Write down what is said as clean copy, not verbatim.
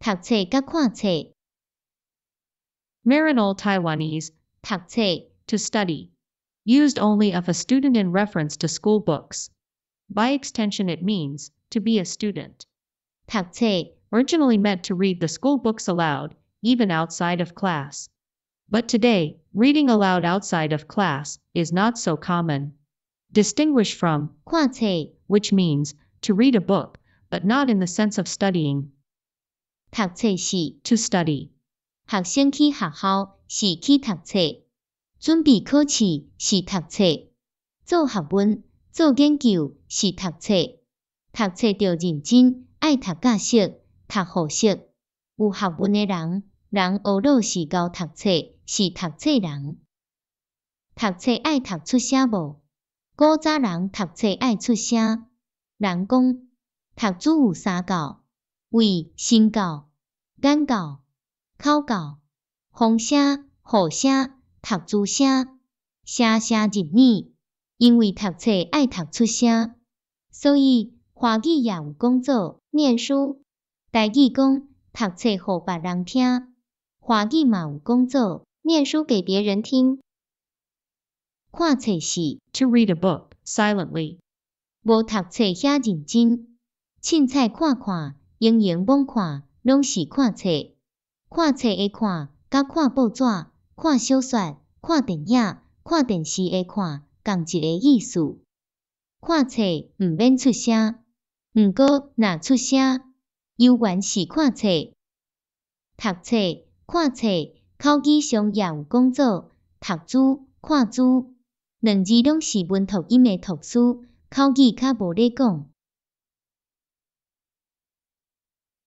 讀冊佮看冊。 Marin Old Taiwanese, 讀冊 to study. Used only of a student in reference to school books. By extension, it means to be a student. 讀冊 Originally meant to read the school books aloud, even outside of class. But today, reading aloud outside of class is not so common. Distinguish from, 看冊 which means to read a book, but not in the sense of studying, 讀冊是 to study. 學生去學校是去讀冊，準備考試是讀冊，做學問、做研究是讀冊，讀冊著認真，愛讀甲熟，讀予熟。有學問的人，人學老是𠢕讀冊，是讀冊人。讀冊愛讀出聲無？古早人讀冊愛出聲。人講讀書有三到：胃、心到、眼到、口到、風聲、雨聲、讀書聲，聲聲入耳。因為讀冊愛讀出聲，所以華語也有講做念書。台語講讀冊予別人聽，華語嘛有講做念書給別人聽。看冊是 To read a book, silently. 無讀冊遐認真，凊彩看看，閒閒罔看，攏是看冊。看冊的看，佮看報紙、看小說、看電影、看電視的看，仝一個意思。看冊毋免出聲，毋過若出聲，猶原是看冊。讀冊、看冊，口語上也有講做讀書、看書，兩字攏是文讀音的讀書，口語較無咧講。